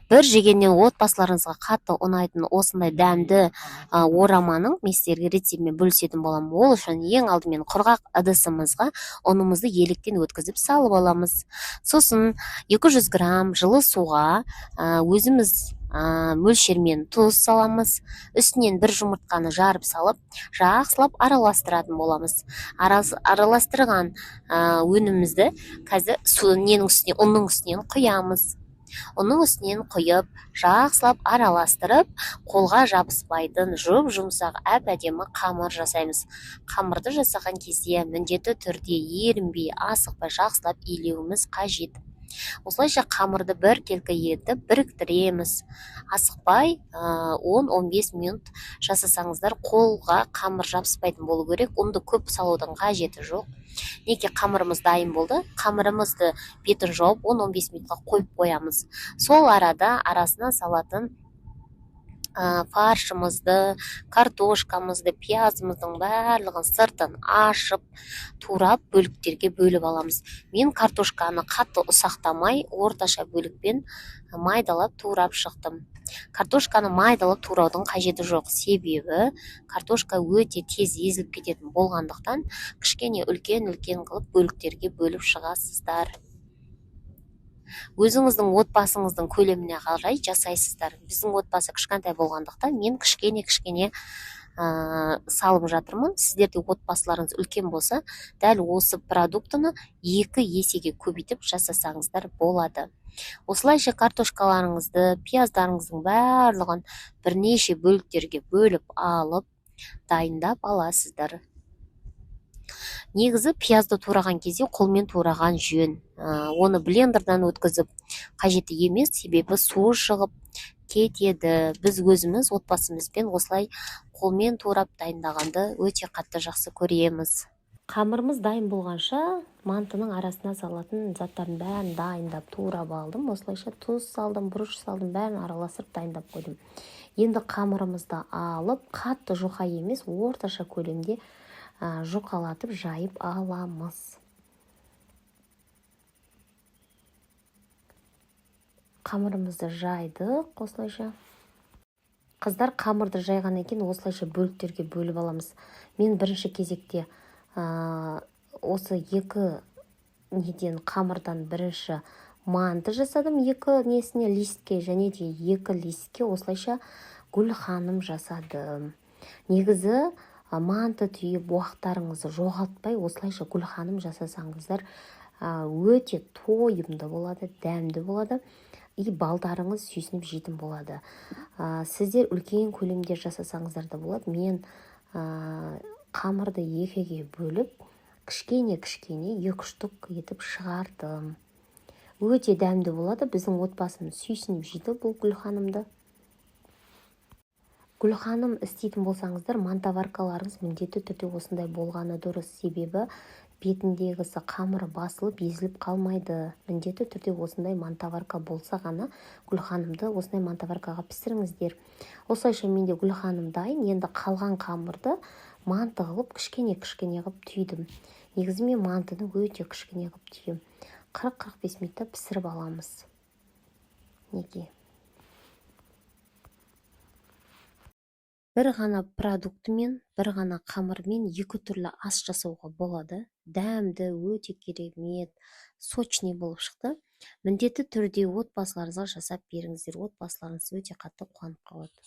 Бір жегеннен отбасыларыңызға қатты ұнайтын осындай дәмді ораманың мен сіздерге рецептімен бөлісетін боламын. Ол үшін ең алдымен құрғақ ыдысымызға ұнымызды електен өткізіп салып аламыз. Сосын 200 грамм жылы суға өзіміз мөлшермен тұз саламыз. Үстінен бір жұмыртқаны жарып салып, жақсылап араластыратын боламыз. Араластырған өнімімізді қазір ненің үстіне, ұнның үстінен құямыз. Ұнның үстінен құйып, жақсылап араластырып, қолға жабыспайтын жұп-жұмсақ әп-әдемі қамыр жасаймыз. Қамырды жасаған кезде міндетті түрде ерінбей, асықпай жақсылап илеуіміз қажет. Осылайша қамырды біркелкі етіп біріктіреміз. Асықпай 10-15 минут жасасаңыздар, қолға қамыр жабыспайтын болу керек. Ұнды көп салудың қажеті жоқ. Неке қамырымыз дайын болды. Қамырымызды бетін жауып 10-15 минутқа қойып қоямыз. Сол арада арасына салатын фаршымызды, картошкамызды, пиязымыздың барлығын сыртын ашып, турап бөліктерге бөліп аламыз. Мен картошканы қатты ұсақтамай, орташа бөлікпен майдалап турап шықтым. Картошканы майдалап тураудың қажеті жоқ, себебі картошка өте тез езіліп кететін болғандықтан кішкене үлкен-үлкен қылып бөліктерге бөліп шығасыздар. Өзіңіздің отбасыңыздың көлеміне қарай жасайсыздар. Біздің отбасы кішкентай болғандықтан мен кішкене-кішкене салып жатырмын. Сіздерде отбасыларыңыз үлкен болса, дәл осы продуктыны 2 есеге көбейтіп жасасаңыздар болады. Осылайша картошкаларыңызды, пияздарыңыздың барлығын бірнеше бөліктерге бөліп алып, дайындап аласыздар. Негізі пиязды тураған кезде қолмен тураған жөн. Оны блендерден өткізіп қажеті емес, себебі суы шығып кетеді. Біз өзіміз отбасымызбен осылай қолмен турап дайындағанды өте қатты жақсы көреміз. Қамырымыз дайын болғанша мантының арасына салатын заттардың бәрін дайындап турап алдым. Осылайша тұз салдым, бұрыш салдым, бәрін араластырып дайындап қойдым. Енді қамырымызды алып, қатты жұқа емес, орташа көлемде жұқалатып жайып аламыз. Қамырымызды жайдық осылайша. Қыздар, қамырды жайғаннан кейін осылайша бөліктерге бөліп аламыз. Мен бірінші кезекте, осы екі неден қамырдан бірінші манты жасадым, екі несіне листке және де екі листке осылайша гүл ханым жасадым. Негізі манты түйіп уақыттарыңызды жоғалтпай осылайша гүл ханым жасасаңыздар, өте тойымды болады, дәмді болады. И балдарыңыз сүйсініп жейтін болады. Сіздер үлкен көлемде жасасаңыздар да болады. Мен қамырды екіге бөліп, кішкене-кішкене екі штук етіп шығардым. Өте дәмді болады. Біздің отбасымыз сүйсініп жейді бұл гүл ханымды. Гүл ханым істейтін болсаңыздар, мантоваркаларыңыз міндетті түрде осындай болғаны дұрыс. Себебі бетіндегісі қамыры басылып, езіліп қалмайды. Міндетті түрде осындай мантоварка болса ғана гүл ханымды осындай мантоваркаға пісіріңіздер. Осылайша менде гүл ханым дайын. Енді қалған қамырды манты қылып кішкене-кішкене қылып түйдім. Негізі мен мантыны өте кішкене қылып түйемін. Қырық-қырық бес минутта пісіріп аламыз. Неге? Бір ғана продуктымен, бір ғана қамырмен екі түрлі ас жасауға болады. Дәмді, өте керемет, сочный болып шықты. Міндетті түрде отбасыларыңызға жасап беріңіздер. Отбасыларыңыз өте қатты қуанып қалады.